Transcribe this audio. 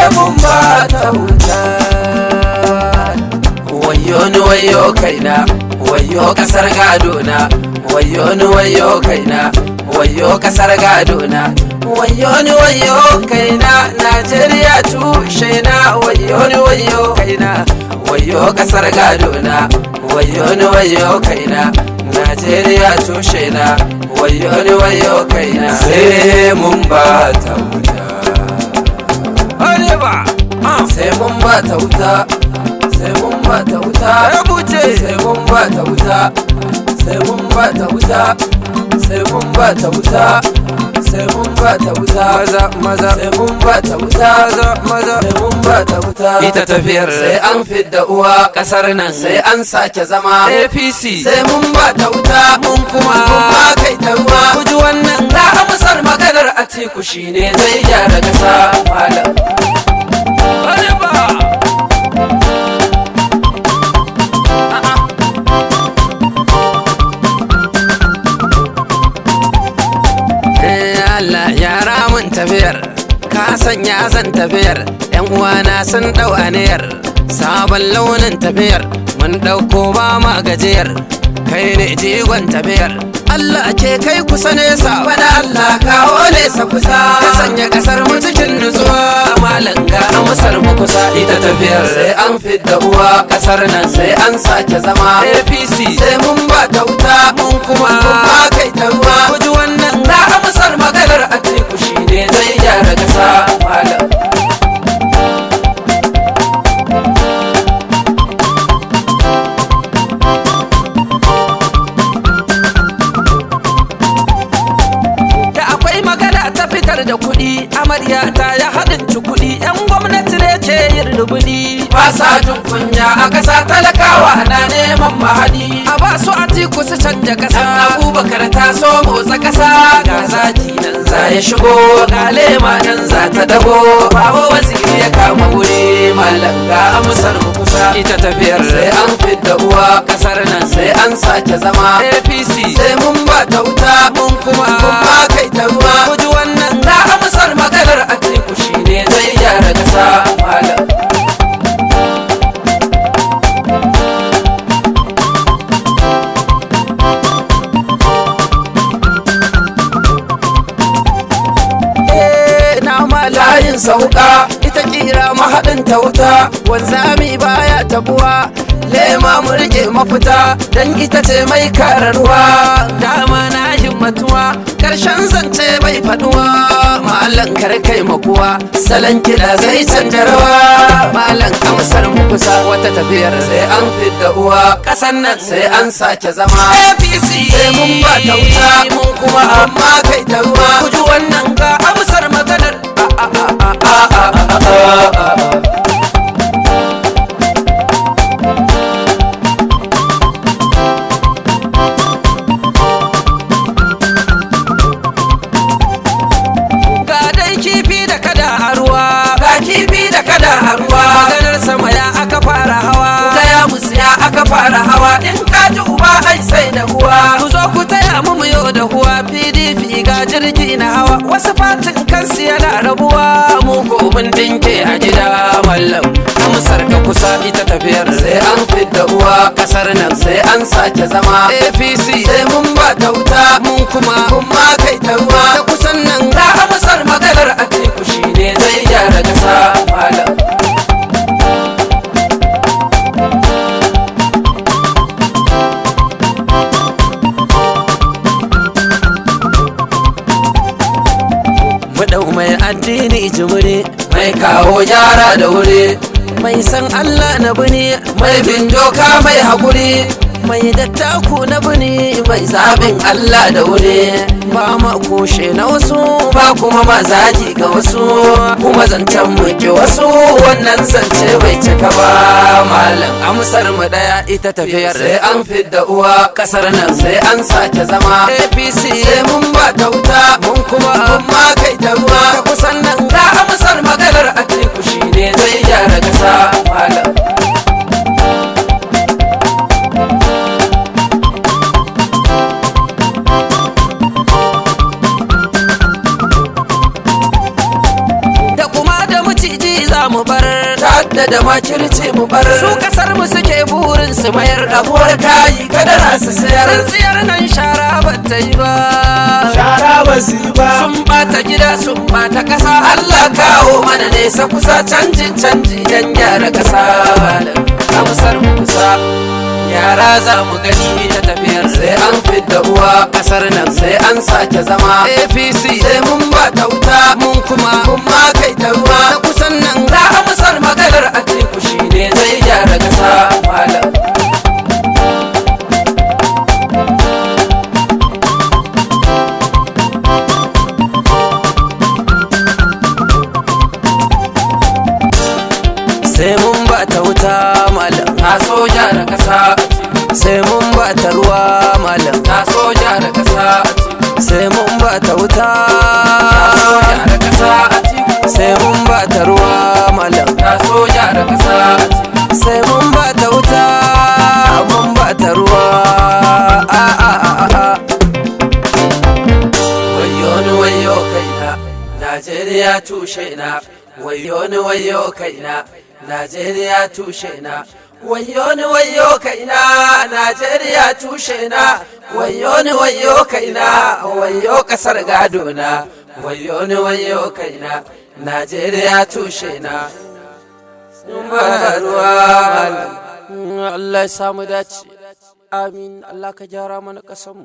Sai mun ba ta wuta. Wayo ni wayo kaina, wayo kasar gadona. Wayo ni wayo kaina, wayo kasar gadona. Wayo ni wayo kaina, Najeriya tushe na. Wayo ni wayo kaina, wayo kasar gadona. Wayo ni wayo kaina, Najeriya tushe na. Wayo ni wayo kaina. Sai mun ba ta wuta. Arewa. Sai mun ba ta wuta. Sai mun ba ta wuta. Rubuce. Sai mun ba ta wuta. Sai mun ba ta wuta. Sai mun ba ta wuta. Sai mun ba ta wuta. Maza maza. Sai mun ba ta wuta. Maza maza. Sai mun ba ta wuta. Ita tafiyar sai an fidda uwa kasar nan, sai an sake zama. APC. Sai mun ba ta wuta. Mun kuma mun ma kai ta ruwa. Ku ji wannan. Na amsar maganar Atiku shine zai gyara kasa, malam. Arewa. Allah yara mun tafiyar, ka sanya zan tafiyar. Yan uwana sun dau aniyar sabon launin tafiyar. Mun dauko ba ma gajiyar, kai ne jigon tafiyar. Allah ke kai kusa nesa, bana Allah kawo nesa kusa. Ka sanya kasar mu cikin nutsuwa, malam ga amsar mu kusa. Ita tafiyar sai an fidda uwa kasar nan, sai an sake zama. APC. Sai mun ba ta wuta. Mun kuma mun ma kai ta ruwa. Ku ji wannan. Na amsar maganar Atiku shine zai gyara kasa, malam. Da akwai magana ta fitar da kuɗi, amarya ta ya haɗin ci kuɗi, 'yan gwamnati ne ke yin rubuɗi. Ba sa jin kunya a kasa, talakawa na neman mahadi. A ba su Atiku su canja ƙasa. Dan Abubakar ta so motsa kasa. Ga zaki nan za ya shigo, ga lema nan za ta dago. Babu Waziri ya kama wuri, malam ga amsar mu kusa. Ita tafiyar sai an fidda uwa kasar nan, sai an sake zama. APC. Sai mun ba ta wuta. Mun kuma mun ma kai ta ruwa. Ku ji wannan. Na amsar maganar Atiku shine zai gyara kasa, malam. Eh, na malam. Layin sauka. Ita kira Mahaɗin ta wuta. Wanzami baya tabuwa. Lema mu rike mafita, dan ita ce mai kararwa. Dama na himmatuwa, karshen zance bai faduwa. Malam kar kai makuwa, salon kiɗa zai canja rawa. Malam amsar mu kusa. Wata tafiyar sai an fidda uwa kasan nan, sai an sake zama. APC. Sai mun ba ta wuta. Mun kuma amma kai ta ruwa. Ku ji wannan ga amsar maganar. A a a a a a a a. Ga dai kifi da kada a ruwa. Ga kifi da kada a ruwa. Maganar sama ya aka fara hawa. Gaya musu ya aka fara hawa. In ka ji uba ai sai da uwa. Ku zo ku taya mu mu da huwa. PDP ga jirgi na hawa, wasu fatin kansu yana rabuwa. Mu ko mun dinke a gida, mallam amsar ka kusa. Ita tafiyar sai an fidda uwa kasar nan, sai an sake zama. APC. Sai mun ba ta wuta. Mun kuma mun ma kai ta ruwa. Ta kusan nan. Na amsar maganar Atiku shine zai gyara kasa, malam. Mu dau mai addini jimiri. Mai kawo gyara da wuri. Mai san Allah na bini. Mai bin doka, mai haƙuri. Mai dattaku na bini. Mai zaɓin Allah da wuri. Ba ma kushe na wasu. Ba kuma mazaji ga wasu, kuma zancen muke wasu, wannan zance bai cika ba, malam amsar mu daya. Ita tafiyar sai an fidda uwa kasar nan, sai an sake zama. APC. Sai mun ba ta wuta. Mun kuma mun ma kai ta ruwa. Ta kusan nan. Na amsar maganar Atiku shine zai gyara kasa, malam. Da kuma da maciji za za mu bar. Ta'adda da makirci mu bar. Su kasar mu suke burin su mayar. Rabuwar kayi kadara su sayar. Tsintsiyar nan shara ba ta yi ba. Shara ba su yi ba. Sun bata gida, sun bata kasa. Allah kawo mana nesa kusa, canjin canji dan gyara kasa. Amsar mu kusa, yara za mu gani ta tafiyar. Sai an fidda uwa kasar nan, sai an sake zama. APC. Sai mun ba ta wuta, mun kuma mun ma kai ta ruwa. Ta kusan nan. Za amsar maganar Atiku, shi ne zai gyara kasa malam. Sai mun ba ta wuta malam. Na so gyara kasa. Sai mun ba ta ruwa malam. Na so gyara kasa. Sai mun ba ta wuta. Na so gyara kasa. Sai mun ba ta ruwa malam. Na so gyara kasa. Sai mun ba ta wuta, mun ba ta ruwa, a a a a. Wayo ni wayo kaina, Najeriya tushe na. Wayo ni wayo kaina, Najeriya tushe na. Wayo ni wayo kaina, Najeriya tushe na. Wayo ni wayo kaina, wayo kasar gado na. Wayo ni wayo kaina, Najeriya tushe na. Ba ruwa malam. Allah ya samu dace, amin. Allah ka gyara mana kasanmu.